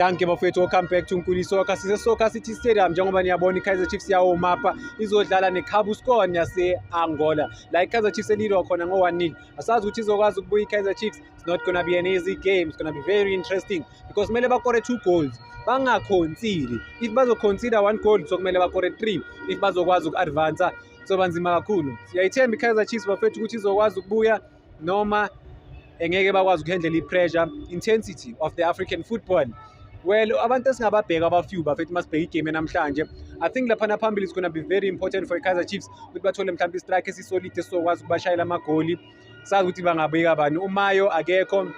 Dankie bafethu, welcome back to Nkuli Soccer. Sise Soccer City Stadium njengoba niyabona iKaizer Chiefs yawomapha izodlala neCabuscorn yase-Angola. La iKaizer Chiefs elidwa khona ngo-1-0. Asazi ukuthi izokwazi ukubuya iKaizer Chiefs. It's not gonna be an easy game. It's gonna be very interesting because kumele bakore two goals. Bangaconcede. If bazoconcede one goal, so kumele bakore three. If bazokwazi uku-advance, kuzoba nzima kakhulu. Siyayithemba iKaizer Chiefs bafethu ukuthi izokwazi ukubuya noma engeke bakwazi ukuhandle i-pressure intensity of the African football. Well, abantu esingababheka aba-few bafethu masibheka igame namhlanje. I think laphana phambili is gonna be very important for i-Kaizer Chiefs ukuthi bathole mhlawumbe i-strike esisolid esizokwazi ukubashayela amagoli. Sazi ukuthi bangabeka bani. UMayo akekho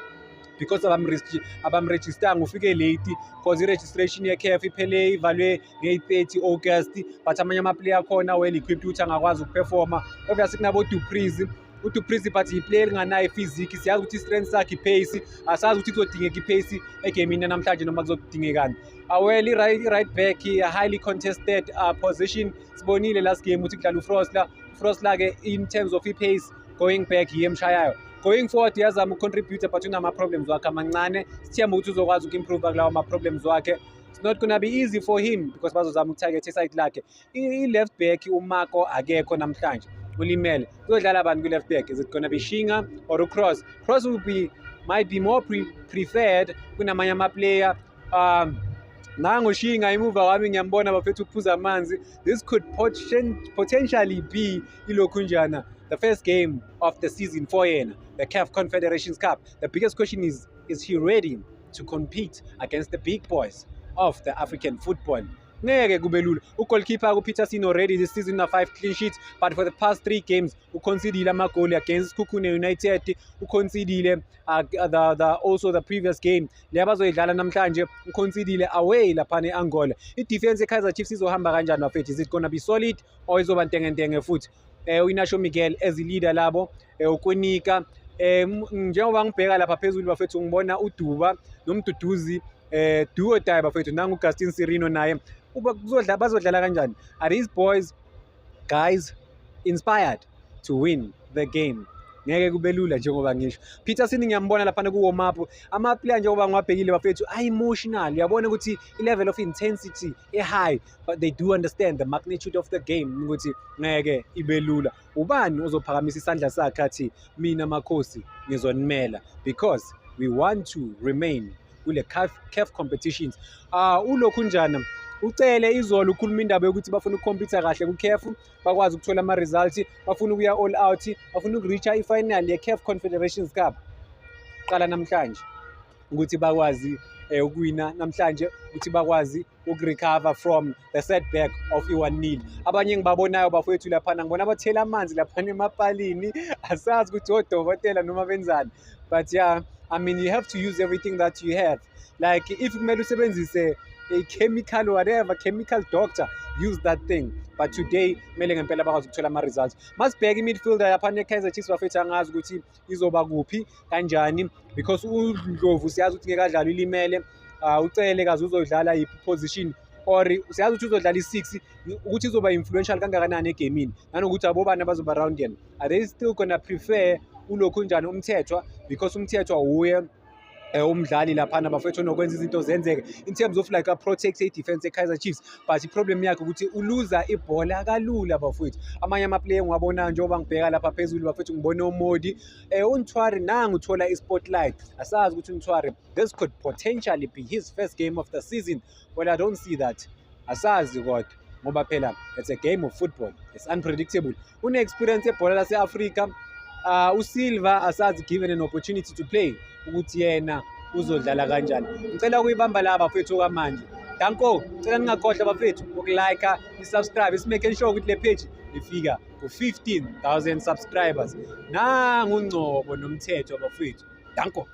because abamregistanga, ufike late because i-registration ye-CAF iphele ivalwe ngeyi-30 August, but amanye ama-player akhona well equipped ukuthi angakwazi ukuperforma. Obviously kunabo Du Preez, uDu Preez, but i-player elinganayo i-physique. Siyazi ukuthi i-strength sakhe i-pace. Asazi ukuthi kuzodingeka i-pace egamini namhlanje noma kuzodingekani. Well, i-right back, highly contested position. Sibonile last game ukuthi kudlala uFrosler. UFrosler-ke in terms of i-pace going back yiye emshayayo. Going forward uyazama ukucontribute, but unama-problems wakhe amancane. Sithemba ukuthi uzokwazi uku-improve kulawo ma-problems wakhe. It's not gonna be easy for him because bazozama ukutarget iside lakhe. I-left back, uMako akekho namhlanje, ulimele. Kuzodlala bani kwi-left back? Is it gonna be Shinga or uCross? Cross will be might be more preferred kunamanye ama-player. Nangu Shinga emuva kwami, ngiyambona bafethu ukuphuza amanzi. This could potentially be ilokhunjana, the first game of the season for yena, the CAF Confederations Cup. The biggest question is he ready to compete against the big boys of the African football? Ngeke kube lula. Ugoalkeeper uPeterson already this season una 5 clean sheets, but for the past 3 games uconcedile amagoli against Sekhukhune United, uconcedile the also the previous game le abazoyidlala namhlanje, uconcedile away laphana e-Angola. I-defense ye-Kaizer Chiefs izohamba kanjani bafethu? Is it gonna be solid or izoba ntengentenge futhi? U-Inacio Miguel as i-leader labo, uKwinika, njengoba ngibheka lapha phezulu bafethu, ngibona uDuba noMduduzi, do or die bafethu. Nangu Gaston Sirino naye uba kuzodla, bazodlala kanjani? Are these boys guys inspired to win the game? Ngeke kube lula njengoba ngisho. Peterson ngiyambona laphana ku-warm up. Ama-player njengoba ngiwabhekile bafethu a-emotional, uyabona ukuthi i-level of intensity i-high, but they do understand the magnitude of the game, ukuthi ngeke ibe lula. Ubani ozophakamisa isandla sakhe athi, "Mina makhosi ngizonimela," because we want to remain kule CAF competitions? Ulokhu njana ucele izolo ukhuluma indaba yokuthi bafuna ukucompete kahle ku-CAF, bakwazi ukuthola ama-results, bafuna ukuya all out, bafuna ukureacha i-final ye-CAF Confederations Cup. Qala namhlanje ukuthi bakwazi ukuwina namhlanje, ukuthi bakwazi ukurecover from the setback of i-1-0. Abanye engibabonayo bafowethu laphana, ngibona abathela amanzi laphana emapalini. Asazi ukuthi odokotela noma benzani, but yeah, I mean, you have to use everything that you have. Like if kumele usebenzise a chemical, whatever chemical doctor, use that thing, but today kumele ngempela bakwazi ukuthola ama-results. Masibheke i-midfielder laphana e-Kaizer Chiefs bafethu. Angazi ukuthi izoba kuphi kanjani because uNdlovu siyazi ukuthi ngeke adlale, ulimele. Ucele kaze uzodlala yiphi position, or siyazi ukuthi uzodlala i-six, ukuthi izoba influential kangakanani egamini, nanokuthi abobani abazoba round yena. Are they still gonna prefer ulokhu njani uMthethwa? Because uMthethwa wuye umdlali laphana bafethu onokwenza izinto zenzeke in terms of like a protect i-defense ye-Kaizer Chiefs, but i-problem yakhe ukuthi uluza ibhola kalula bafethu. Amanye ama-player engiwabonayo njengoba ngibheka lapha phezulu bafethu, ngibone uModi, uNtwari nangu uthola i-spotlight. Asazi ukuthi uNtwari, this could potentially be his first game of the season. Well, I don't see that. Asazi kodwa ngoba phela it's a game of football, it's unpredictable. Une-experience yebhola lase-Afrika. USilva asazi, given an opportunity to play, ukuthi yena uzodlala kanjani. Ngicela ukuyibamba la bafethu kwamanje. Danko, ngicela ningakhohlwa bafethu ukulike, i-subscribe, isimake sure ukuthi le page ifika ku-15,000 subscribers. Nangu Ngcobo noMthethwa bafethu. Danko.